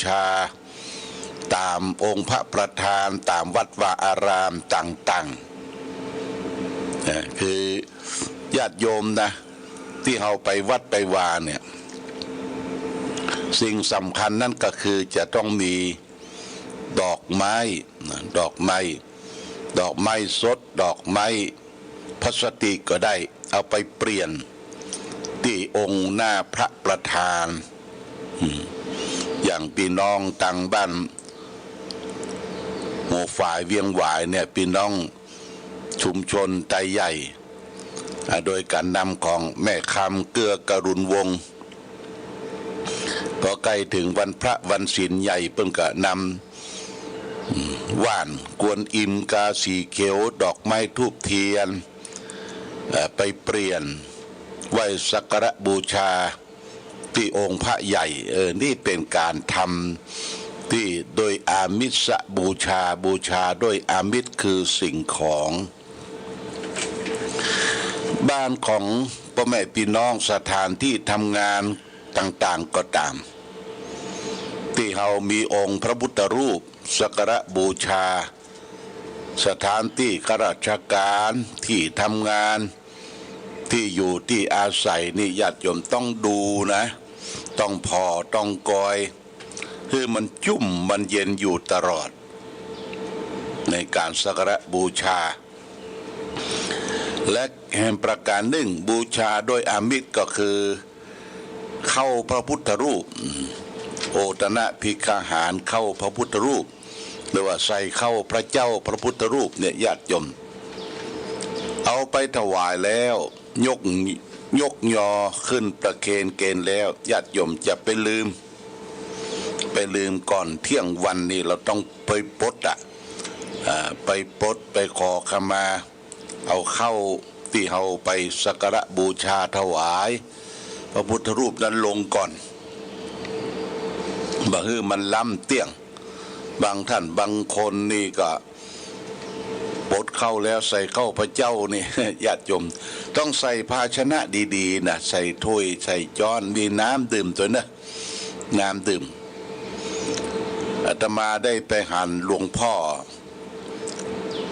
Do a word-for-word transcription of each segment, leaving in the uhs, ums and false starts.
ชา ต๋ามองค์พระประธาน ต๋ามวัดวาอารามต่างๆ เอ่อ คือญาติโยมนะ ตี้เฮาไปวัดไปวาเนี่ย สิ่งสำคัญนั้นก็คือจะต้องมีดอกไม้นะ ดอกไม้ ดอกไม้สด ดอกไม้พลาสติกก็ได้ เอาไปเปลี่ยนตี้องค์หน้าพระประธาน อืม อย่างปี้น้องตางบ้านหัวฝายเวียงหวายเนี่ย ปี้น้องชุมชนไตใหญ่ อ่า โดยก๋านนำของแม่คำ เกื้อกรุณวงศ์ ปอใก้เถิงวันพระวันศีลใหญ่ เปิ้นก็นำ อืม ว่านกวนอิม กาสีเขียว ดอกไม้ธูปเทียน เอ่อ ไปเปลี่ยน ไหว้สักการะบูชาตี้องค์พระใหญ่ เออ นี่เป๋นก๋านทำตี้โดยอามิสบูชา บูชาโดยอามิสคือสิ่งของ บ้านของป้อแม่ปี้น้อง สถานตี้ทำงานต่างๆ ก็ต๋าม ตี้เฮามีองค์พระพุทธรูปสักการะบูชา สถานตี้ข้าราชก๋าน ตี้ทำงาน ตี้อยู่ตี้อาศัยนี่ญาติโยมต้องดูนะ ต้องผ่อ ต้องกอย หื้อมันจุ่มมันเย็นอยู่ตลอด ในก๋านสักการะบูชา และแห่งประก๋านนึ่ง บูชาโดยอามิสก็คือ ข้าวพระพุทธรูป อืม โอตนะภิกขาหาร ข้าวพระพุทธรูป หรือว่าใส่ข้าวพระเจ้าพระพุทธรูปเนี่ย ญาติโยม เอาไปถวายแล้ว ยก ยกยอขึ้นประเคนเกณฑ์แล้ว ญาติโยมจะไปลืม ไปลืมก่อนเที่ยงวันนี่ เราต้องไปปลดอะ อ่า ไปปลด ไปขอขมา เอาข้าวตี้เฮาไปสักการะบูชาถวายพระพุทธรูปนั้นลงก่อน บ่หื้อมันล้ำเตี้ยง บางท่านบางคนนี่ก็ปลดข้าวแล้วใส่ข้าวพระเจ้านี่ ญาติโยม ต้องใส่ภาชนะดีๆ นะ ใส่ถ้วย ใส่จ๊อน มีน้ำดื่มตวยนะ น้ำดื่ม อาตมาได้ไปหันหลวงพ่อ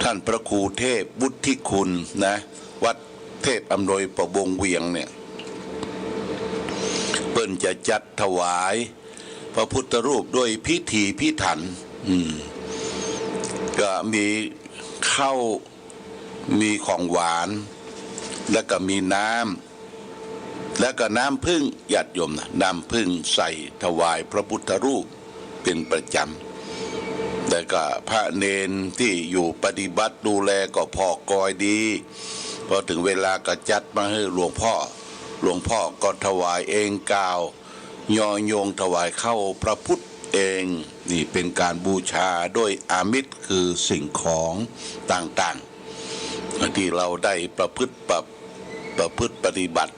ท่านพระครูเทพวุฒิคุณนะ วัดเทพอำนวยประวงศ์เวียงเนี่ย เปิ้นจะจัดถวายพระพุทธรูปด้วยพิธีพิถัน อืม ก็มีข้าว มีของหวาน แล้วก็มีน้ำ แล้วก็น้ำผึ้ง ญาติโยมนะ น้ำผึ้งใส่ถวายพระพุทธรูปเป๋นประจ๋ำ แล้วก็พระเณรตี้อยู่ปฏิบัติดูแลก็ผ่อกอยดี พอเถิงเวลาก็จัดมาหื้อหลวงพ่อ หลวงพ่อก็ถวายเอง กล่าวยอโยงถวายข้าวพระพุทธเอง นี่เป๋นก๋านบูชาโดยอามิสคือสิ่งของต่างๆ ตี้เฮาได้ประพฤติปะ- ประพฤติปฏิบัติ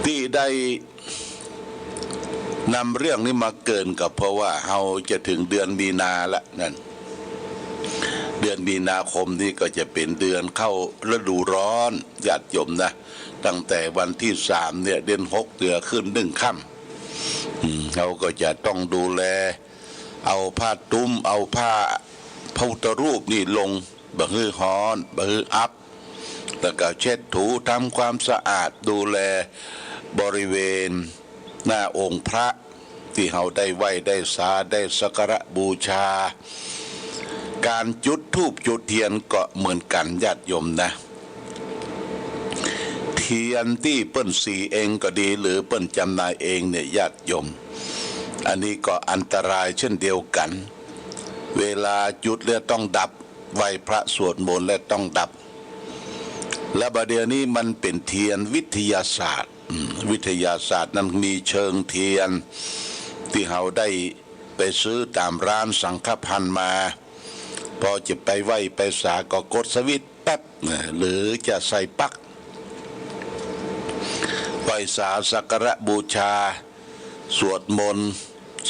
ตี้ได้นำเรื่องนี้มาเกริ่นก็เพราะว่าเฮาจะเถิงเดือนมีนาละนั่น เดือนมีนาคมนี้ก็จะเป๋นเดือนเข้าฤดูร้อน ญาติโยมนะ ตั้งแต่วันตี้สามเนี่ย เดือนหกเดือนขึ้นนึ่งค่ำ อืม เฮาก็จะต้องดูแล เอาผ้าตุ้ม เอาผ้าพระพุทธรูปนี่ลง บ่หื้อฮ้อน บ่หื้ออับ แล้วก็เช็ดถูทำความสะอาด ดูแลบริเวณหน้าองค์พระตี้เฮาได้ไหว้ได้สา ได้สักการะบูชา ก๋านจุดธูปจุดเตียนก็เหมือนกั๋น ญาติโยมนะ เตียนตี้เปิ้นสีเองก็ดี หรือเปิ้นจำหน่ายเองเนี่ย ญาติโยม อันนี้ก็อันตรายเช่นเดียวกั๋น เวลาจุดแล้วต้องดับ ไหว้พระสวดมนต์แล้วต้องดับ และบ่าเดี่ยวนี้มันเป๋นเตียนวิทยาศาสตร์ อืม วิทยาศาสตร์นั้นมีเชิงเตียน ตี้เฮาได้ไปซื้อต๋ามร้านสังฆภัณฑ์มา พอจะไปไหว้ไปสาก็กดสวิตช์แป๊บ หรือจะใส่ปลั๊ก ไหว้สาสักการะบูชา สวดมนต์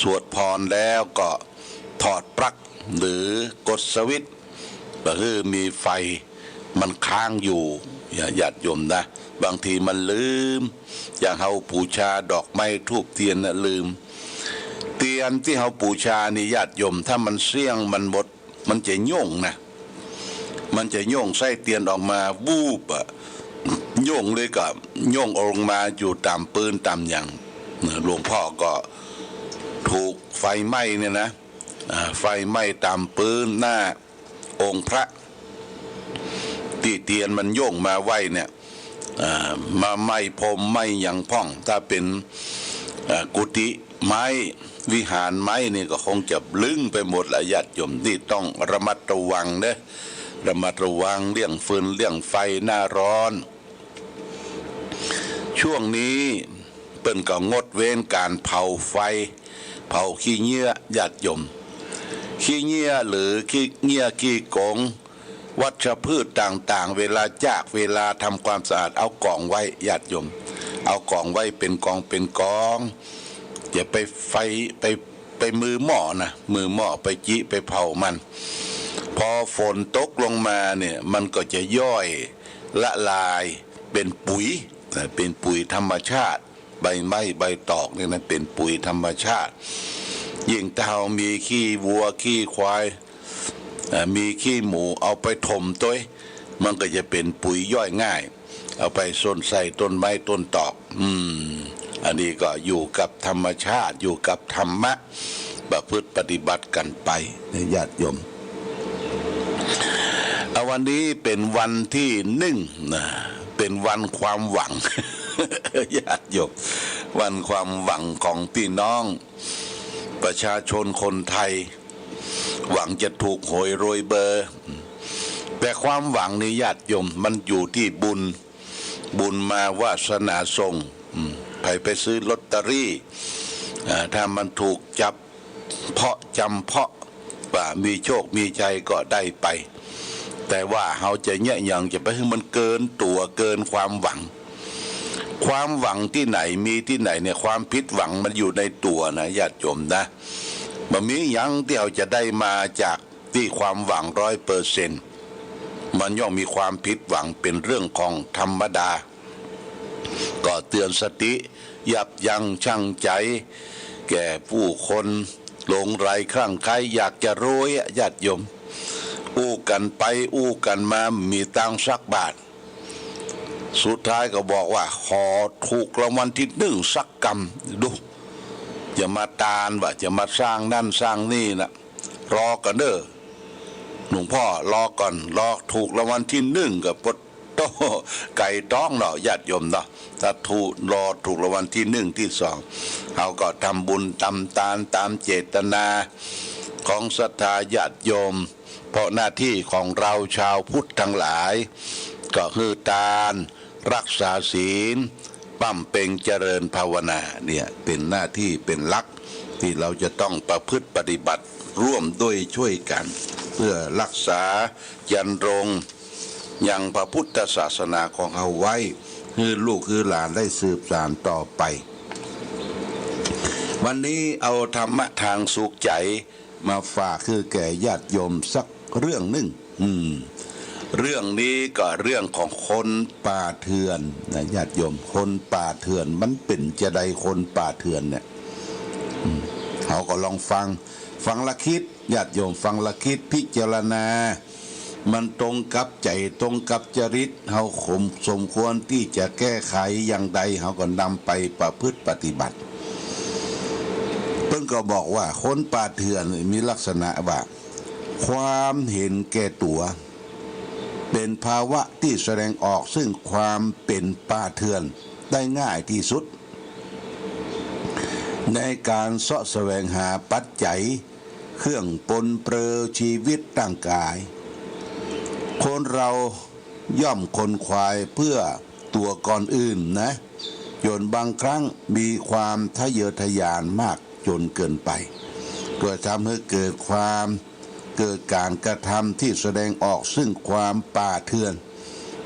สวดพรแล้วก็ถอดปลั๊ก หรือกดสวิตช์ บ่หื้อมีไฟมันค้างอยู่ ญา- ญาติโยมนะ บางทีมันลืม อย่างเฮาบูชาดอกไม้ธูปเตียนน่ะลืม ตี้ อันตี้เฮาปู๋ชานี่ญาติโยม ถ้ามันเสี้ยงมันหมด มันจะโย่งนะ มันจะโย่งไส้เตียนออกมา วูบอะ โย่งเลยก็โย่งลงมาอยู่ต๋ามปื๊นต๋ามหยัง หลวงพ่อก็ถูกไฟไหม้เนี่ยนะ อ่า ไฟไหม้ต๋ามปื๊นหน้าองค์พระ ตี้เตียนมันโย่งมาไหว้เนี่ย อ่า มาไหม้พรมไหม้หยังพ่อง ถ้าเป๋น อ่า กุฏิไม้ วิหารไม้นี่ก็คงจะลึงไปหมดละญาติโยม นี่ต้องระมัดระวังเด้อ ระมัดระวังเรื่องฟืนเรื่องไฟหน้าร้อน ช่วงนี้เปิ้นก็งดเว้นก๋านเผาไฟ เผาขี้เยียะญาติโยม ขี้เยียะหรือขี้เยียะขี้กง วัชพืชต่างๆ เวลาจาก เวลาทำความสะอาด เอาก๋องไว้ญาติโยม เอาก๋องไว้เป๋นก๋องเป๋นก๋อง อย่าไปไฟ ไป ไปมือหม้อนะ มือหม้อไปจิไปเผามัน พอฝนตกลงมาเนี่ย มันก็จะย่อยละลายเป๋นปุ๋ยนะ เป๋นปุ๋ยธรรมชาติ ใบไม้ใบตอกเนี่ยนะ เป๋นปุ๋ยธรรมชาติ ยิ่งถ้าเฮามีขี้วัวขี้ควาย อ่า มีขี้หมูเอาไปถมตวย มันก็จะเป๋นปุ๋ยย่อยง่าย เอาไปส้นใส่ต้นไม้ต้นตอก อืม อันนี้ก็อยู่กับธรรมชาติ อยู่กับธรรมะ ประพฤติปฏิบัติกั๋นไปนะญาติโยม อ่ะ วันนี้เป๋นวันตี้นึ่งนะ เป๋นวันความหวัง ญาติโยม วันความหวังของพี่น้องประชาชนคนไทย หวังจะถูกหวยรวยเบอร์ แต่ความหวังนี่ญาติโยม มันอยู่ตี้บุญ บุญมาวาสนาส่ง อืม ใผไปซื้อลอตเตอรี่ อ่า ถ้ามันถูกจับเพาะจำเพาะ ว่ามีโชคมีชัยก็ได้ไป แต่ว่าเฮาจะเยียะหยัง จะไปหื้อมันเกินตั๋วเกินความหวัง ความหวังตี้ไหนมีตี้ไหนเนี่ย ความผิดหวังมันอยู่ในตั๋วนะญาติโยมนะ บ่มีหยังตี้เฮาจะได้มาจากตี้ความหวังร้อยเปอร์เซ็นต์ มันย่อมมีความผิดหวังเป๋นเรื่องของธรรมดา ก็เตือนสติ ยับยั้งชั่งใจ แก่ผู้คนหลงใหลคลั่งไคล้อยากจะรวยอะญาติโยม อู้กั๋นไปอู้กั๋นมา บ่มีตังค์สักบาท สุดท้ายก็บอกว่า ขอถูกรางวัลตี้นึ่งสักกำ ดู จะมาตานว่าจะมาสร้างนั่นสร้างนี่นะ รอก่อนเด้อ หลวงพ่อรอก่อน รอถูกรางวัลตี้นึ่งก็ปดโต้ ไก่ต้องเนาะญาติโยมเนาะ ถ้าถูก รอถูกรางวัลตี้นึ่งตี้สอง เฮาก็ทำบุญทำตานต๋ามเจตนาของศรัทธาญาติโยม เพราะหน้าตี้ของเราชาวพุทธตังหลาย ก็หื้อตาน รักษาศีล บำเพ็ญเจริญภาวนา เนี่ยเป๋นหน้าตี้เป๋นหลัก ตี้เฮาจะต้องประพฤติปฏิบัติร่วมด้วยช่วยกั๋น เพื่อรักษายันรงยังพระพุทธศาสนาของเฮาไว้ หื้อลูกหื้อหลานได้สืบสานต่อไป วันนี้เอาธรรมะตางสุขใจ๋ มาฝากหื้อแก่ญาติโยมสักเรื่องนึ่ง อืม เรื่องนี้ก็เรื่องของคนป่าเถื่อนนะญาติโยม คนป่าเถื่อน มันเป๋นจาใดคนป่าเถื่อนเนี่ย อืม เฮาก็ลองฟัง ฟังละกึ๊ด ญาติโยมฟังละกึ๊ด พิจารณา มันตรงกับใจ๋ ตรงกับจริต เฮาสม สมควรตี้จะแก้ไขอย่างใด เฮาก็นำไปประพฤติปฏิบัติ เปิ้นก็บอกว่าคนป่าเถื่อนมีลักษณะว่า ความเห็นแก่ตั๋ว เป๋นภาวะตี้แสดงออกซึ่งความเป๋นป่าเถื่อนได้ง่ายตี้สุด ในก๋านเซาะแสวงหาปัจจัย เครื่องปรนเปรอชีวิตร่างกาย คนเฮาย่อมขนขวายเพื่อตั๋วก่อนอื่นนะ จ๋นบางครั้งมีความทะเยอทะยานมากจ๋นเกินไป ก็ทำหื้อเกิดความ เกิดก๋านกระทำตี้แสดงออกซึ่งความป่าเถื่อน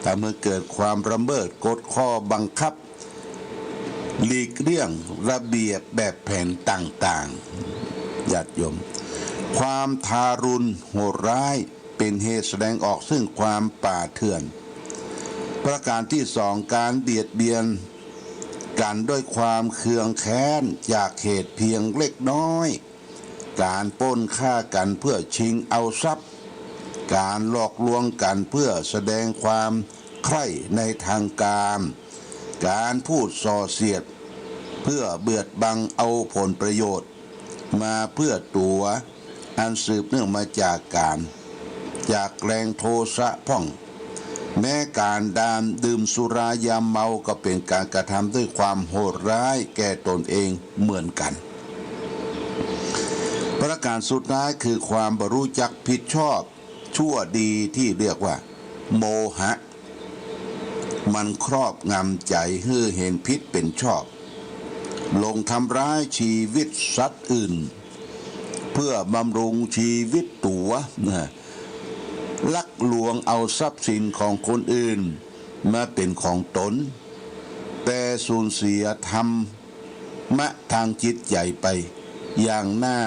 ทำหื้อเกิดความละเมิดกฎข้อบังคับ หลีกเลี่ยงระเบียบแบบแผนต่างๆ ญาติโยม ความทารุณโหดร้ายเป๋นเหตุแสดงออกซึ่งความป่าเถื่อน ประก๋านตี้สอง ก๋านเบียดเบียน กั๋นด้วยความเคืองแค้นจากเหตุเพียงเล็กน้อย ก๋านปล้นฆ่ากั๋นเพื่อชิงเอาทรัพย์ ก๋านหลอกลวงกั๋นเพื่อแสดงความใคร่ในทางกาม ก๋านพูดส่อเสียดเพื่อเบียดบังเอาผลประโยชน์มาเพื่อตั๋ว อันสืบเนื่องมาจากก๋าน จากแรงโทสะพ่อง แม้ก๋านดานดื่มสุรายาเมาก็เป๋นก๋านกระทำด้วยความโหดร้ายแก่ตนเองเหมือนกั๋น ประก๋านสุดท้ายคือความบ่ฮู้จักผิดชอบชั่วดีตี้เรียกว่าโมหะ มันครอบงำใจ๋หื้อเห็นผิดเป๋นชอบ ลงทำร้ายชีวิตสัตว์อื่น เพื่อบำรุงชีวิตตั๋ว นะ ลักลวงเอาทรัพย์สินของคนอื่นมาเป๋นของตน แต่สูญเสียธรรมะทางจิตใจ๋ไปอย่างน่า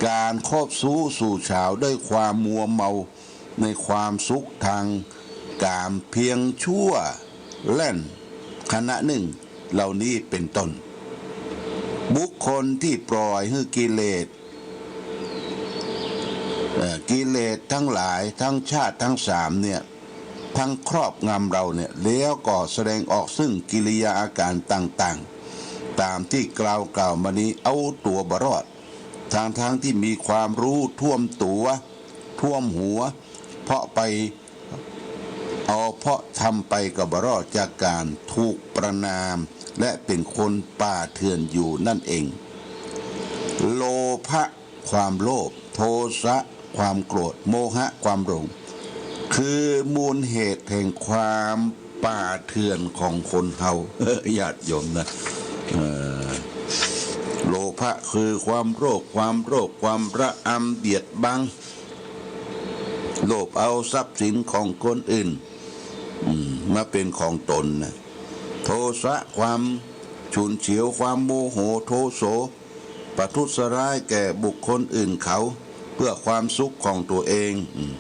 ก๋านคบชู้สู่สาวด้วยความมัวเมา ในความสุขทางกามเพียงชั่วแล่นขณะหนึ่งเหล่านี้เป๋นต้น บุคคลตี้ปล่อยหื้อกิเลส เอ่อ กิเลสตังหลายตังชาติตังสามเนี่ย ตังครอบงำเฮาเนี่ย แล้วก็แสดงออกซึ่งกิริยาอาก๋านต่างๆ ต๋ามตี้กล่าวกล่าวมานี้ เอาตั๋วบ่รอด ทั้งๆ ตี้มีความฮู้ถ้วมตั๋ว ถ้วมหัว เพราะไป เอาเพราะทำไปก็บ่รอดจากก๋านถูกประณาม และเป๋นคนป่าเถื่อนอยู่นั่นเอง โลภะ ความโลภ โทสะ ความโกรธ โมหะ ความหลง คือมูลเหตุแห่งความป่าเถื่อนของคนเฮา ญาติโยมนะ เอ่อ โลภะคือความโลภ ความโลภ ความระอำเบียดบัง โลภเอาทรัพย์สินของคนอื่น อืม มาเป๋นของตนนะ โทสะ ความฉุนเฉียว ความโมโห โทโส ประทุษร้ายแก่บุคคลอื่นเขา เพื่อความสุขของตัวเอง อืม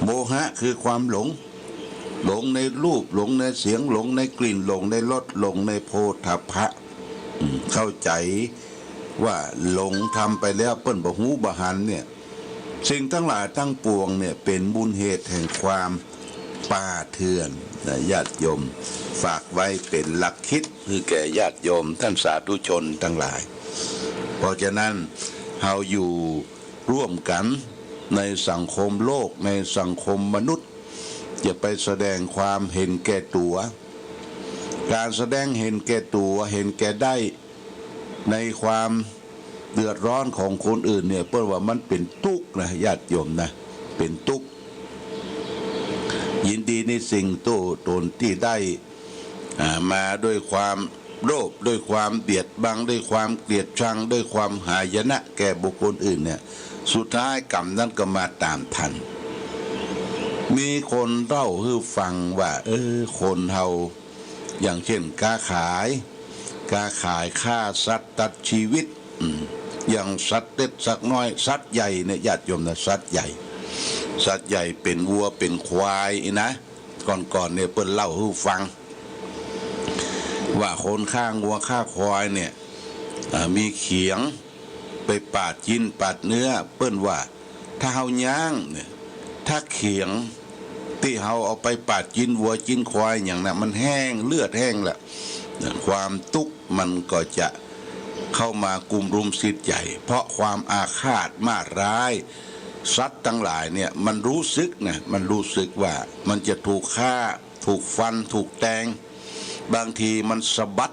โมหะคือความหลง หลงในรูป หลงในเสียง หลงในกลิ่น หลงในรส หลงในโผฏฐัพพะ อืม เข้าใจ๋ว่าหลง ทำไปแล้วเปิ้นบ่ฮู้บ่หันเนี่ย สิ่งตังหลายตังปวงเนี่ยเป๋นมูลเหตุแห่งความป่าเถื่อนนะ ญาติโยม ฝากไว้เป๋นหลักคิดหื้อแก่ญาติโยมต้านสาธุชนตังหลาย เพราะฉะนั้นเฮาอยู่ร่วมกั๋นในสังคมโลก ในสังคมมนุษย์ อย่าไปแสดงความเห็นแก่ตั๋ว ก๋านแสดงเห็นแก่ตั๋ว เห็นแก่ได้ ในความเดือดร้อนของคนอื่นเนี่ย เปิ้นว่ามันเป๋นตุ๊กข์นะ ญาติโยมนะ เป๋นตุ๊กข์ ยินดีในสิ่งตี้ตนตี้ได้ อ่า มาด้วยความโลภ ด้วยความเบียดบัง ด้วยความเกลียดชัง ด้วยความหายนะแก่บุคคลอื่นเนี่ย สุดท้ายก๋รรมนั้นก็มาต๋ามทัน มีคนเล่าหื้อฟังว่า เออ คนเฮา อย่างเช่น ก๊าขาย ก๊าขายฆ่าสัตว์ตัดชีวิต อืม อย่างสัตว์เล็กสัตว์น้อย สัตว์ใหญ่เนี่ย ญาติโยมนะ สัตว์ใหญ่ สัตว์ใหญ่เป๋นวัวเป๋นควายอี้นะ ก่อนๆ เนี่ยเปิ้นเล่าหื้อฟัง ว่าคนฆ่างัวฆ่าควายเนี่ย อ่า มีเขียง ไปปาดจิ๊นปาดเนื้อ เปิ้นว่า ถ้าเฮาย้างเนี่ย ถ้าเขียงตี้เฮาเอาไปปาดจิ๊นวัวจิ๊นควายอย่างนั้น มันแห้ง เลือดแห้งละ ความตุ๊กข์มันก็จะเข้ามากุมรุมจิตใจ๋ เพราะความอาฆาตมาดร้าย สัตว์ตังหลายเนี่ยมันฮู้สึกนะ มันฮู้สึกว่ามันจะถูกฆ่า ถูกฟัน ถูกแตง บางทีมันสะบัด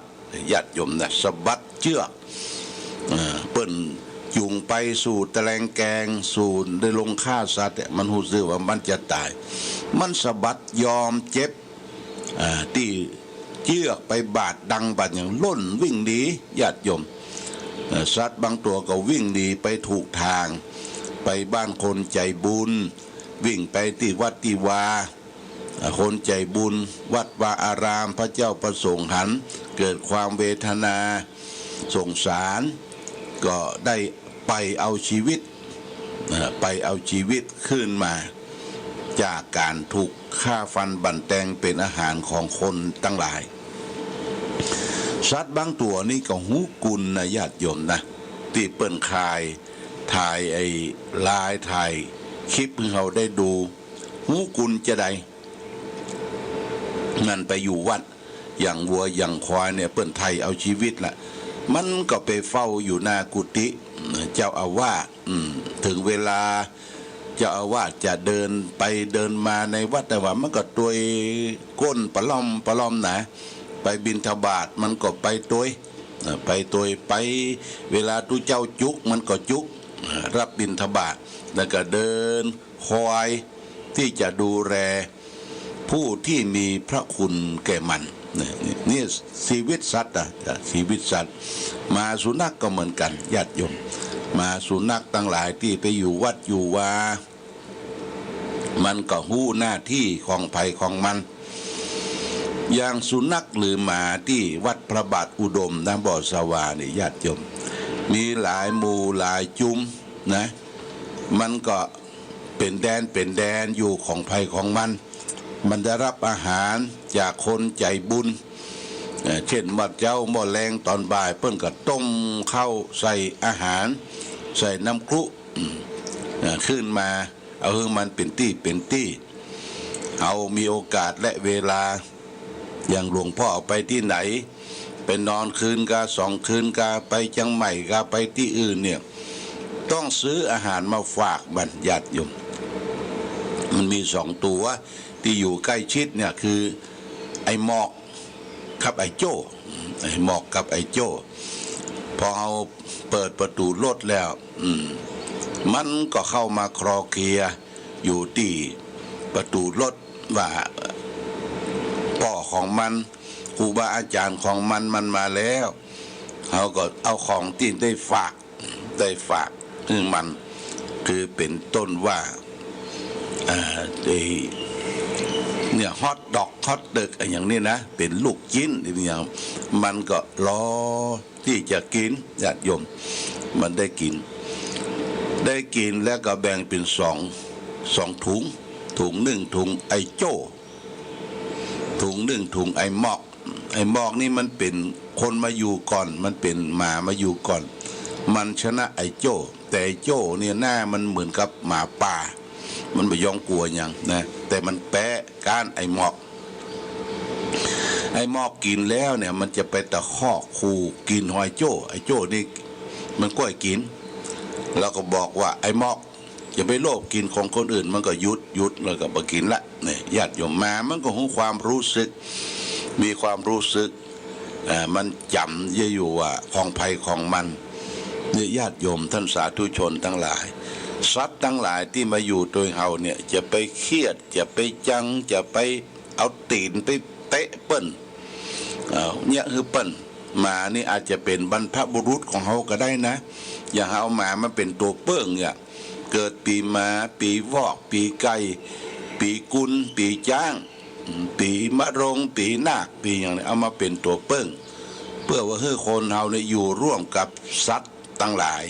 ญาติโยมนะ สะบัดเจื้อก เอ่อ เปิ้นจูงไปสู่ตะแลงแกง สู่ในโฮงฆ่าสัตว์เนี่ย มันฮู้สึกว่ามันจะต๋าย มันสะบัดยอมเจ็บ อ่า ตี้เจื้อกไปบาดดังบาดหยัง ล่นวิ่งหนี ญาติโยม เอ่อ สัตว์บางตั๋วก็วิ่งหนีไปถูกตาง ไปบ้านคนใจ๋บุญ วิ่งไปตี้วัดตี้วา คนใจ๋บุญ วัดวาอาราม พระเจ้าพระสงฆ์หัน เกิดความเวทนาสงสาร ก็ได้ไปเอาชีวิต เอ่อ ไปเอาชีวิตคืนมา จากก๋านถูกฆ่าฟันบั่นแตงเป๋นอาหารของคนตังหลาย สัตว์บางตั๋วนี่ก็ฮู้กุณนะญาติโยมนะ ตี้เปิ้นขาย ถ่ายไอ้ไลน์ ถ่ายคลิปหื้อเฮาได้ดู ฮู้กุณจาใด มันไปอยู่วัด อย่างวัวอย่างควายเนี่ย เปิ้นไถ่เอาชีวิตละ มันก็ไปเฝ้าอยู่หน้ากุฏิเจ้าอาวาส อืม เถิงเวลาเจ้าอาวาสจะเดินไปเดินมาในวัด แต่ว่ามันก็ตวยก้นปะล่อมปะล่อมนะ ไปบิณฑบาตมันก็ไปตวย เอ่อ ไปตวย ไปเวลาตุ๊เจ้าจุกมันก็จุก เอ่อ รับบิณฑบาต แล้วก็เดินคอยตี้จะดูแลผู้ที่มีพระคุณแก่มัน เนี่ย เนี่ยชีวิตสัตว์อะ ชีวิตสัตว์ หมาสุนัขก็เหมือนกั๋นญาติโยม หมาสุนัขตังหลายตี้ไปอยู่วัดอยู่วา มันก็ฮู้หน้าตี้ของใผของมัน อย่างสุนัขหรือหมาตี้วัดพระบาทอุดมนะ บ่อสวานี่ญาติโยม มีหลายหมู่หลายจุมนะ มันก็เป๋นแดนเป๋นแดนอยู่ของใผของมัน มันได้รับอาหารจากคนใจ๋บุญ เอ่อ เจ้นหม้อเจ๊าหม้อแลงต๋อนบ่าย เปิ้นก็ต้มข้าวใส่อาหาร ใส่น้ำครุ อืม เอ่อ ขึ้นมา เอาหื้อมันเป๋นตี้เป๋นตี้ เอามีโอกาสและเวลา อย่างหลวงพ่อไปตี้ไหน ไปนอนคืนกาสองคืนกา ไปเจียงใหม่กา ไปตี้อื่นเนี่ย ต้องซื้ออาหารมาฝากมันญาติโยม มันมีสองตั๋วตี้อยู่ใก้ชิดเนี่ย คือไอ้หมอก กับไอ้โจ้ ไอ้หมอกกับไอ้โจ้ พอเฮาเปิดประตู๋รถแล้ว อืม มันก็เข้ามาคลอเคลียร์อยู่ตี้ประตู๋รถว่า ป้อของมัน ครูบาอาจ๋ารย์ของมัน มันมาแล้ว เฮาก็เอาของตี้ได้ฝาก ได้ฝากหื้อมัน คือเป๋นต้นว่า เอ่อ ไอ้เนี่ย ฮอทดอก ฮอทเดิก อะหยังนี่นะ เป๋นลูกจิ๊นอะหยัง มันก็รอตี้จะกิ๋น ญาติโยม มันได้กิ๋น ได้กิ๋นแล้วก็แบ่งเป๋นสอง สองถุง ถุงนึ่งถุงไอ้โจ้ ถุงนึ่งถุงไอ้หมอก ไอ้หมอกนี่มันเป๋นคนมาอยู่ก่อน มันเป๋นหมามาอยู่ก่อน มันชนะไอ้โจ้ แต่ไอ้โจ้เนี่ยหน้ามันเหมือนกับหมาป่า มันบ่ยอมกั๋วหยังนะ แต่มันแป๊ก๊านไอ้หมอก ไอ้หมอกกิ๋นแล้วเนี่ย มันจะไปตะคอกขู่กิ๋นหอยโจ้ ไอ้โจ้นี่มันก้วยกิ๋น แล้วก็บอกว่า ไอ้หมอก อย่าไปโลภกิ๋นของคนอื่น มันก็หยุด หยุด แล้วก็บ่กิ๋นละ เนี่ย ญาติโยม หมามันก็ฮู้ความรู้สึก มีความรู้สึก อ่า มันจ๋ำเยียะอยู่ว่าของใผของมัน เนี่ย ญาติโยม ท่านสาธุชนตังหลาย สัตว์ตังหลายตี้มาอยู่ตวยเฮาเนี่ย จะไปเคียด จะไปจัง จะไปเอาตี๋นไปเตะเปิ้น เอ่อ เยียะหื้อเปิ้น หมานี่อาจจะเป๋นบรรพบุรุษของเฮาก็ได้นะ อย่างเฮาเอาหมามาเป๋นตั๋วเปิ้งเนี่ย เกิดปี๋หมา ปี๋วอก ปี๋ไก่ ปี๋กุล ปี๋จ๊าง ปี๋มะโรง ปี๋นาค ปี๋หยังเนี่ย เอามาเป๋นตั๋วเปิ้ง เปื้อว่าหื้อคนเฮาเนี่ยอยู่ร่วมกับสัตว์ตังหลาย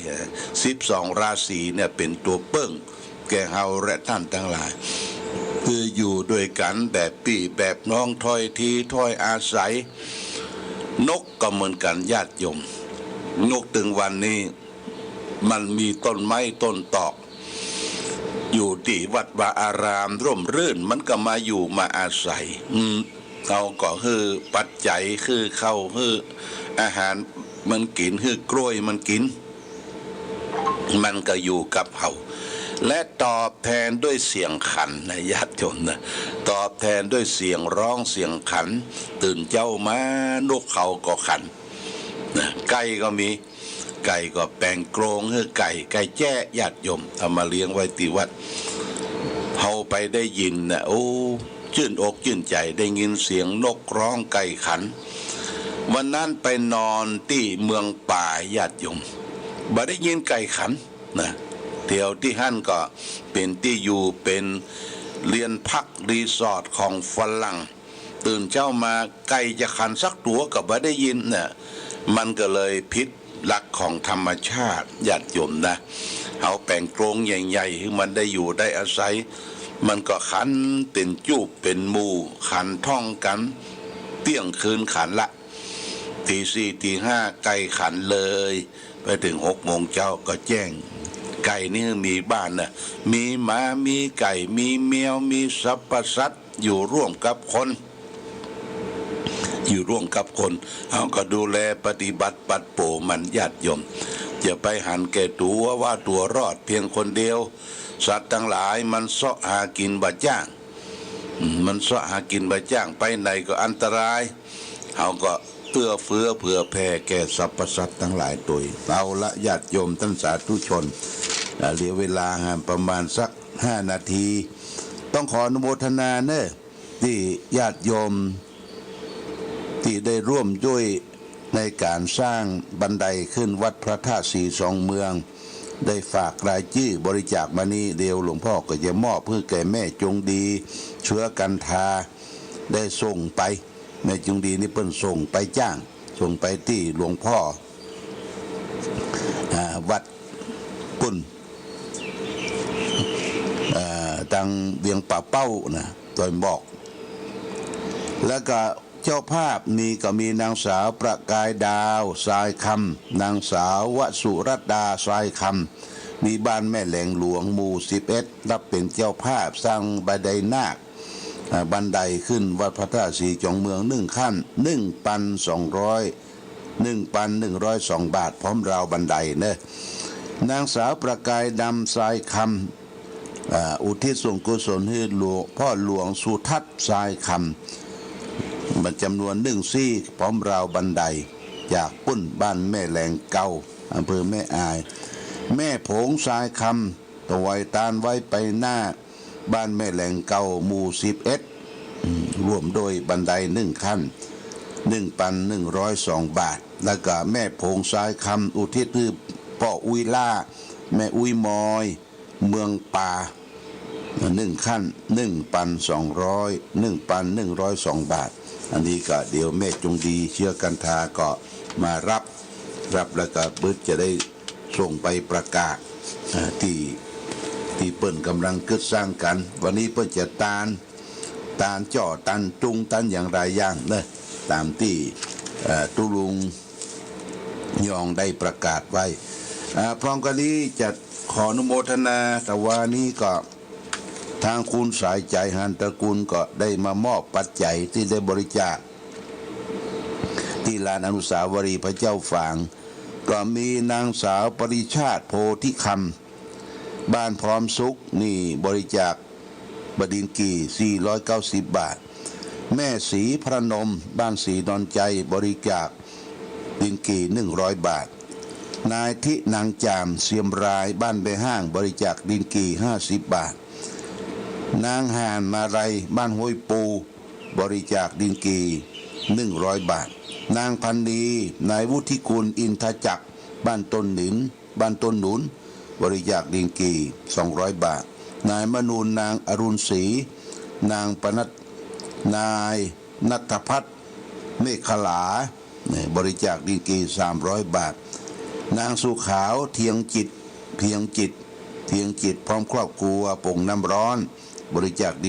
สิบสองราศีเนี่ยเป๋นตั๋วเปิ้งแก่เฮาและท่านตังหลาย คืออยู่ตวยกั๋นแบบปี้แบบน้อง ถ้อยทีถ้อยอาศัย นกก็เหมือนกั๋นญาติโยม นกตึงวันนี้ มันมีต้นไม้ต้นตอก อยู่ตี้วัดวาอารามร่มรื่น มันก็มาอยู่มาอาศัย อืม เฮาก็หื้อปัจจัย หื้อข้าว หื้ออาหารมันกิ๋น หื้อกล้วยมันกิ๋น มันก็อยู่กับเฮา และตอบแทนด้วยเสียงขันนะญาติโยมนะ ตอบแทนด้วยเสียงฮ้องเสียงขัน ตื่นเจ๊ามา นกเขาก็ขัน นะ ไก่ก็มี ไก่ก็แป๋งกรงหื้อไก่ ไก่แจ้ ญาติโยม เอามาเลี้ยงไว้ตี้วัด เฮาไปได้ยินนะ โอ้ จื้นอกจื้นใจ๋ ได้ยินเสียงนกฮ้องไก่ขัน วันนั้นไปนอนตี้เมืองปาย ญาติโยม บ่ได้ยินไก่ขันนะ แถวตี้หั้นก็เป๋นตี้อยู่ เป๋นเรือนพักรีสอร์ทของฝรั่ง ตื่นเจ๊ามาไก่จะขันสักตั๋วก็บ่ได้ยินน่ะ มันก็เลยผิดหลักของธรรมชาติ ญาติโยมนะ เฮาแป๋งกรงใหญ่ๆ หื้อมันได้อยู่ได้อาศัย มันก็ขันเป๋นจูบเป๋นหมู่ ขันท่องกั๋น เตี้ยงคืนขันละ ตีสี่ตีห้าไก่ขันเลย ไปเถิงหกโมงเจ๊าก็แจ้ง ไก่นี่มีบ้านนะ มีหมา มีไก่ มีแมว มีสรรพสัตว์ อยู่ร่วมกับคน อยู่ร่วมกับคน เฮาก็ดูแลปฏิบัติปัดเป๋ามัน ญาติโยม จะไปหันแก่ตั๋วว่าตั๋วรอดเพียงคนเดียว สัตว์ตังหลายมันเซาะหากิ๋นบ่จ๊าง อืม มันเซาะหากิ๋นบ่จ๊าง ไปไหนก็อันตราย เฮาก็เอื้อเฟื้อเผื่อแผ่แก่สรรพสัตว์ตังหลายตวย เอาละ ญาติโยมต้านสาธุชน อ่า เหลือเวลาหาประมาณสักห้านาที ต้องขออนุโมทนาเน่อ ตี้ญาติโยม ตี้ได้ร่วมด้วยในก๋านสร้างบันไดขึ้นวัดพระธาตุสีสองเมือง ได้ฝากรายจื้อบริจาคมานี้ เดี๋ยวหลวงพ่อก็จะมอบหื้อแก่แม่จงดี เชื้อกันทา ได้ส่งไป แม่จงดีนี่เปิ้นส่งไปจ๊าง ส่งไปตี้หลวงพ่อ อ่า วัดปุ้น อ่า ตางเวียงป่าเป้านะ ตอยหมอก แล้วก็เจ้าภาพนี่ก็มีนางสาวประกายดาว ทรายคำ นางสาววสุรัตดา ทรายคำ นี่บ้านแม่แหลงหลวง หมู่สิบเอ็ด รับเป๋นเจ้าภาพสร้างบันไดนาค อ่า บันไดขึ้นวัดพระธาตุสีสองเมือง หนึ่งขั้น หนึ่งปันสองร้อย หนึ่งปันหนึ่งร้อยสองบาท พร้อมราวบันไดเน่อ นางสาวประกายดำ ทรายคำ อ่า อุทิศส่วนกุศลหื้อหลวง พ่อหลวงสุทัศน์ ทรายคำ มันจ๋ำนวนหนึ่งซี่ พร้อมราวบันได จากปุ้นบ้านแม่แหลงเก่า อำเภอแม่อาย แม่ผง ทรายคำ ถวายตานไว้ไปหน้าบ้านแม่แหลงเก่า หมู่สิบเอ็ด อืม ร่วมด้วยบันไดหนึ่งขั้น หนึ่งปันหนึ่งร้อยสองบาท แล้วก็แม่ผง ทรายคำ อุทิศหื้อป้ออุ๊ยล่า แม่อุ๊ยมอย เมืองปา หนึ่งขั้น หนึ่งปันสองร้อย หนึ่งปันหนึ่งร้อยสองบาท อันนี้ก็เดี๋ยวแม่จงดี เชื้อกันทา ก็มารับ รับแล้วก็เปิ้นจะได้ส่งไปประกาศ อ่า ตี้ ตี้เปิ้นก่ำลังกึ๊ดสร้างกั๋น วันนี้เปิ้นจะตาน ตานจ้อ ตานจุง ตานอย่างหลายอย่างเน่อ ต๋ามตี้ เอ่อ ตุ๊ลุงยองได้ประกาศไว้ อ่า พร้อมกั๋นนี้จะขออนุโมทนา ตะวานี้ก็ ตางคุณสายใจ๋ หานตระกูลก็ได้มามอบปัจจัยตี้ได้บริจาค ตี้ลานอนุสาวรีย์พระเจ้าฝาง ก็มีนางสาวปริชาติ โพธิคำ บ้านพร้อมสุข นี่บริจาค บดินกี่ สี่ร้อยเก้าสิบบาท แม่ศรีพระนม บ้านศรีดอนชัย บริจาคดินกี่ หนึ่งร้อยบาท นายทินังจาม เสียมราย บ้านแม่ห้าง บริจาคดินกี่ ห้าสิบบาท นางห่านมาลัย บ้านห้วยปู บริจาคดินกี่ หนึ่งร้อยบาท นางพันนี นายวุฒิกุล อินทจักร บ้านต้นหนิน บ้านต้นหนุน บริจาคดินกี่ สองร้อยบาท นายมนูน นางอรุณศรี นางปนัด นายณัฐพัฒน์ เมขลา เนี่ย บริจาคดินกี่ สามร้อยบาท นางสุขาว เทียงจิต เพียงจิต เทียงจิต พร้อมครอบครัว โป่งน้ำร้อน บริจาคดิน